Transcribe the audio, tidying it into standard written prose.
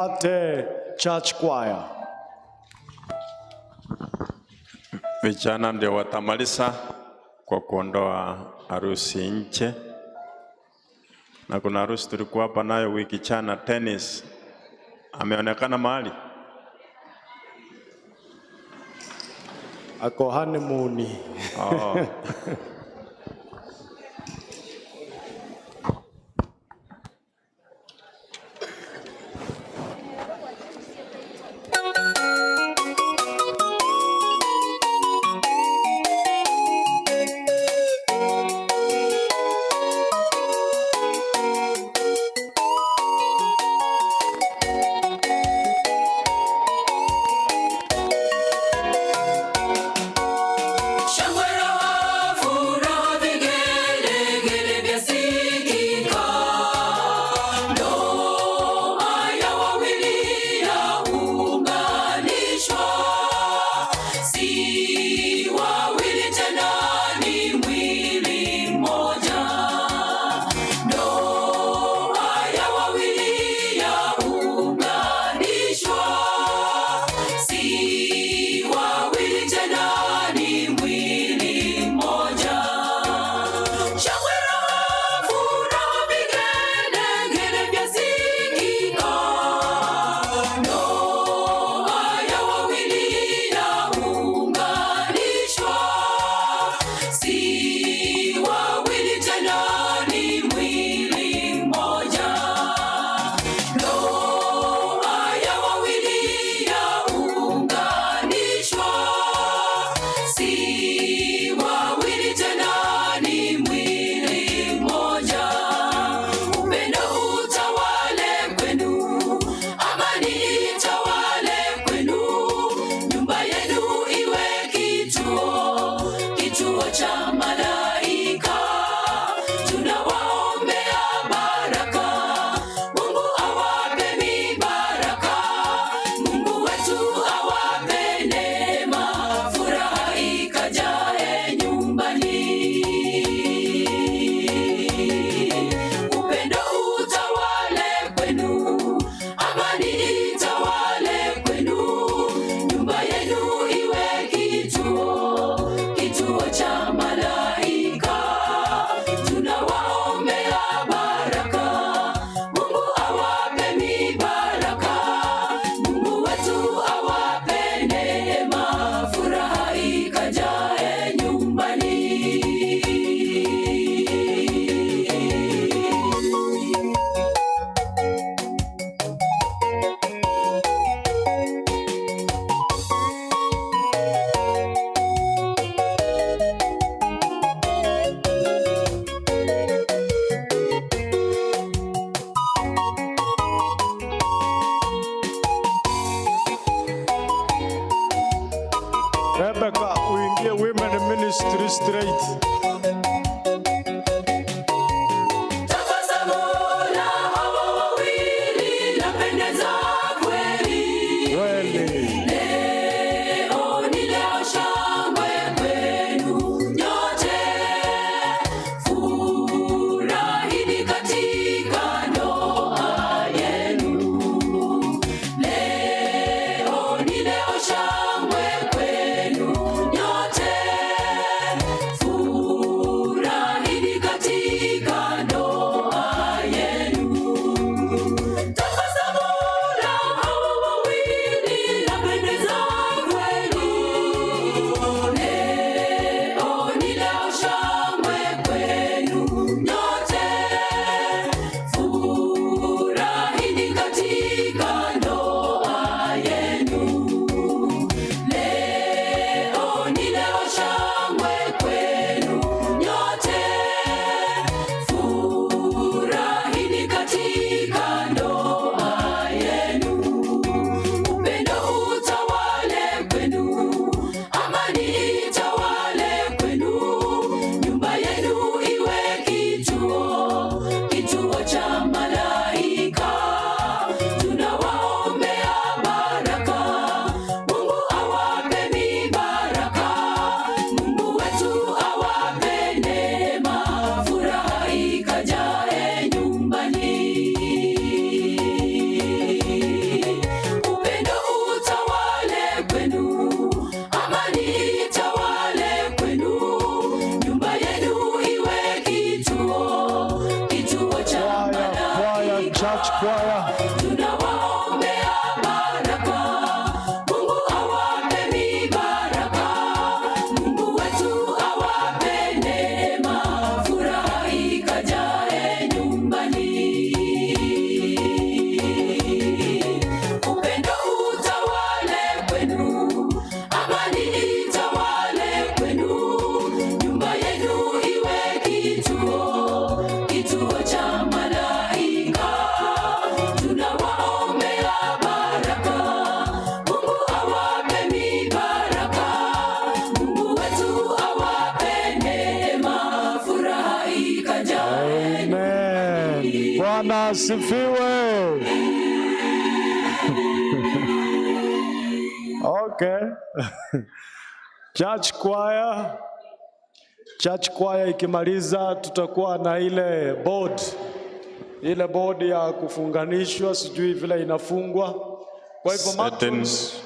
Ate Church Choir. Vijana ndio watamaliza kwa kuondoa harusi nje, na kuna harusi tulikuwa hapa nayo wiki jana, tennis ameonekana mahali. Ako honeymoon. Oh. Shangwe, raha, furaha, vigelegele vyasikika. Ndoa ya wawili yaunganishwa, si wawili tena, ni mwili mmoja. Ndoa ya wawili yaunganishwa, si wawili tena, ni mwili mmoja. Shangwe, raha, furaha, vigelegele vyasikika. Ndoa ya wawili yaunganishwa, si wawili tena, ni mwili mmoja. Ndoa ya wawili yaunganishwa, si wawili tena, ni mwili mmoja. Upendo utawale kwenu, amani itawale kwenu, nyumba yenu iwe kituo, kituo cha malaika. Tunawaombea baraka, Mungu awape mibaraka, Mungu wetu awape neema, furaha ikajae nyumbani. Upendo utawale kwenu, amani itawale kwenu, nyumba yenu iwe kituo, kituo cha malaika. Tunawaombea baraka, Mungu awape mibaraka, Mungu wetu awape neema, furaha ikajae nyumbani. Rebecca, uingie Women Ministry straight. Tabasamu la hawa wawili lapendeza kweli. Kweli. Leo ni leo, shangwe kwenu nyote, furahini katika ndoa yenu. Leo ni leo, shangwe kwenu nyote. Asifiwe. Okay. Church choir. Church choir ikimaliza tutakuwa na ile board. Ile board ya kufunganishwa, sijui vile inafungwa. Kwa hivyo Certain matrons,